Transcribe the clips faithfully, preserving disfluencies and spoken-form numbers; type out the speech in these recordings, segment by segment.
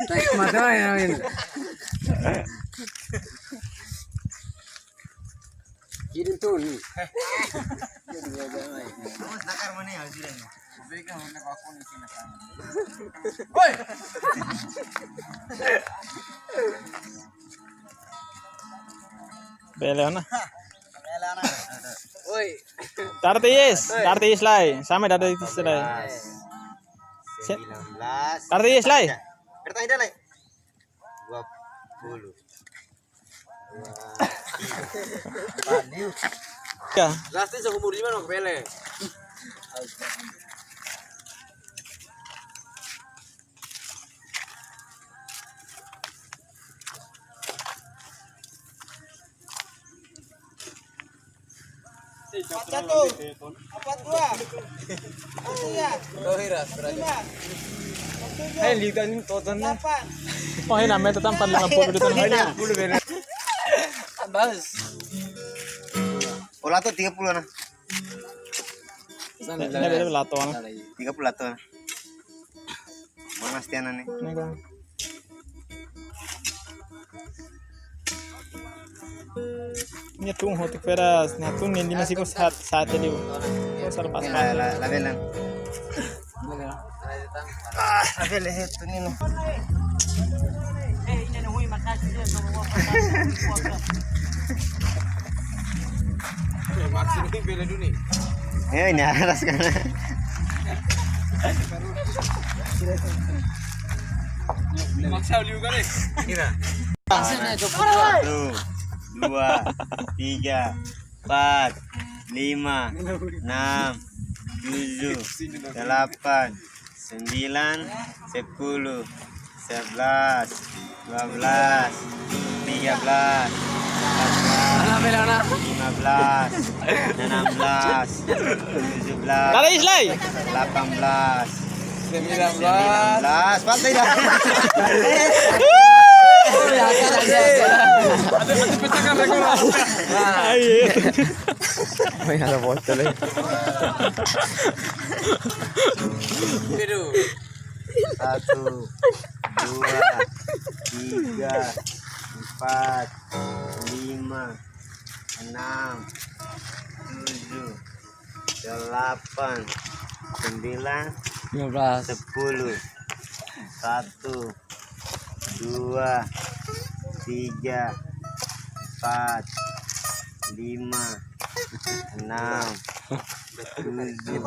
Tes mata ya, men. Jadi tuh nih. Awas, nakar mana ya, hadirin? Woi. Bele ona. Woi. Tarde yes, tarde yes lai. Sama tarde yes lai. Sembilan belas. Tarde yes lai. Bertanya dah lai. Dua puluh. Ya. Lasting seumur lima nok bele. Empat satu, empat dua, empat tiga, lima, empat tujuh, hai, liga ini total na. Delapan. Oh, ini namanya tetap empat lima puluh itu. Lima puluh beda. Bas. Olah tuh tiga puluh na. Ini beda lato na. Tiga puluh lato na. Mana stiana nih? Ini kan. Ini tun hotu peras, nah tun ini masih kok saat saat tadi. Kok salah pas. La, la, la velan. Ah, la vela itu nih. Eh, ini aras kan. Maksa liu kali. Kira. Satu, dua, tiga, empat, lima, enam, tujuh, delapan, sembilan, sepuluh, sebelas, dua belas, tiga belas, empat belas, lima belas, enam belas, tujuh belas, delapan belas, sembilan belas. Sembilan belas, pas tidak? Ada, ada pecahkan rekor. Ayo. Oh, ya, ada bocor, eh. Aduh. Satu, dua, tiga, empat, lima, enam, tujuh, delapan, sembilan, lima belas, sepuluh, satu, dua, tiga, empat, lima, enam, tujuh,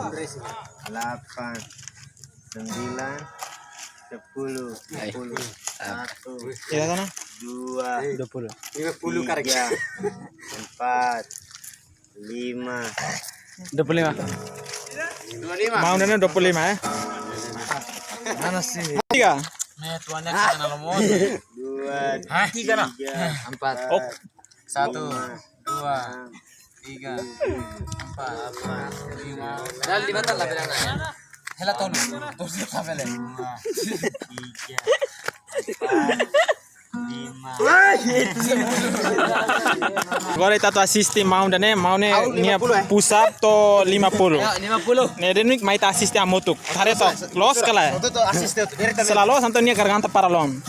delapan, sembilan, sepuluh, sepuluh, satu, dua, dua puluh, lima puluh, tiga, empat, lima. Dua puluh lima. Dua puluh lima. Mau dana dua puluh lima, eh? Mana sih? Tiga. Nih, tuannya kita nalo mau. Dua, hah? Tiga, nah. Tiga, empat. Oh. Satu, dua, tiga, empat, lima. Dal di mata lah bilang. Hela tolu. Terus kita beli. Tiga, empat, lima. Agora ita atu asiste maun ida-ne'e, maun ne'e nia push up to'o lima puluh. Ya, lima puluh. Ne'e de'it mai ita asiste hamutuk. Haree to'ok, loos ka lae? Se la loos, entaun nia garganta para loon.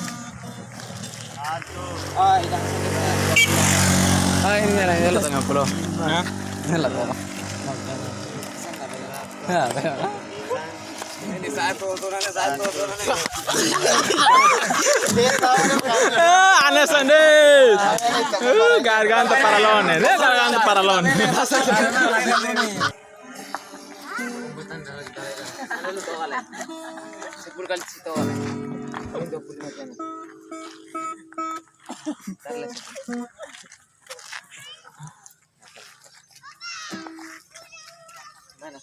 Ah, ini lah, ini lah, lima puluh. Hah? Ini lah, tolong. Ya, tolong. Ini satu, turun, satu, turun. Ah, Anas Andes. Ah, garganta para loon, eh. Garganta para loon. Sepuluh kali situ, dua puluh lima jam. Mana?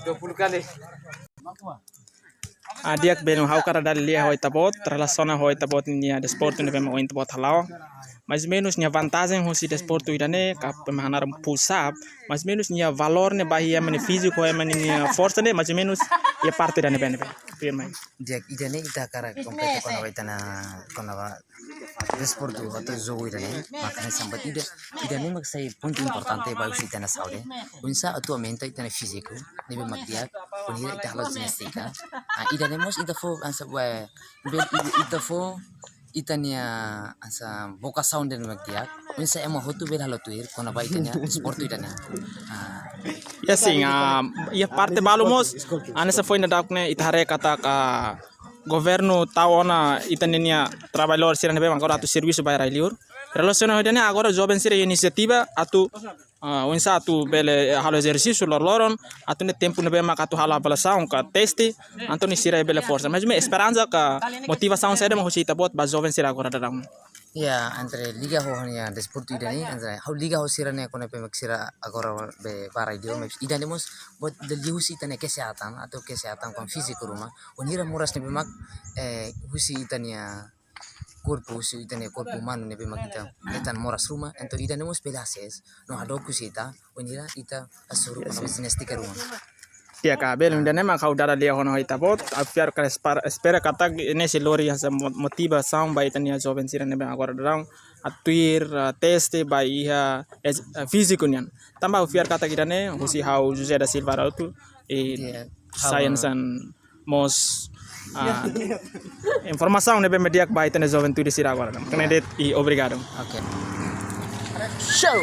Dua puluh kali. Ah, di'ak, belun, ha'u hakarak dada lia ho ita-boot, relasiona ho ita-boot nia desportu ne'ebé mak ohin ita-boot hala'o. Mais ou menus nia vantajen husi desportu ida-ne'e, ka ema hanaran push up, mais ou menus nia valór ne'e ba iha ema nia fíziku, ema nia forsa ne'e, mais ou menus iha parte ida-ne'ebé, ne'ebé. Firme. Di'ak, ida-ne'e ita hakarak kompleta kona-ba ita-nia, kona-ba desportu atu jogu ida-ne'e, maka hanesan buat ida, ida-ne'e mak sai pontu importante ba husi ita-nia saúde. Oinsá atu aumenta ita-nia fíziku, ne'ebé mak di'ak, bainhira ita halo jinástika. Ah, ida-ne'e mós ita fó, hanesan buat, bele ita, ita fó ita-nia hanesan vokasaun ida-ne'e mak di'ak. Oinsá ema hotu bele halo tuir kona-ba ita-nia desportu ida-ne'e. Ah. Ya sin, ah, iha parte balu mós, hanesan foin daudauk ne'e, ita haree katak governu tau ona ita-nia traballadór sira ne'ebé mak agora atu servisu ba rai-liur. Relasiona ho ida-ne'e, agora joven sira inisiativa atu, ah, oinsá atu bele halo ezersísiu loroloron, atu iha tempu ne'ebé mak atu halo avaliasaun ka teste, entaun sira bele forsa. Mais ou menus esperansa ka motivasaun saida mak husi ita-boot ba joven sira agora daudaun? Ya, entre liga ho nia desportu ida-ne'e, entre ha'u liga ho sira-ne'e kona-ba ne'ebé mak sira agora bele ba rai-liur, mais ida-ne'e mós buat liuhusi ita-nia kesehatan, atu kesehatan kona-ba fíziku ruma. Bainhira moras ne'ebé mak, eh, husi ita-nia korpu, husi ita-nia korpu umanu ne'ebé mak ita hetan moras ruma, entaun ida-ne'e mós bele hasees no hadook husi ita, bainhira ita hasoru kona-ba jinástika ruma. Di'ak, belun, ida-ne'e mak ha'u dada lia ona ho ita-boot, ha'u fiar ka espar-, espera katak ne'e sei lori hanesan mo-, motivasaun ba ita-nia joven sira ne'ebé agora daudaun atu tuir, ah, teste ba iha es-, ah, fíziku nian. Tanba ha'u fiar katak ida-ne'e, husi ha'u José da Silva Arauto, i di'ak, ha'u sai hanesan mós, ah, informasaun ne'ebé mak di'ak ba ita-nia juventude sira agora daudaun. Kena de'it i obrigadu. Oke. Show.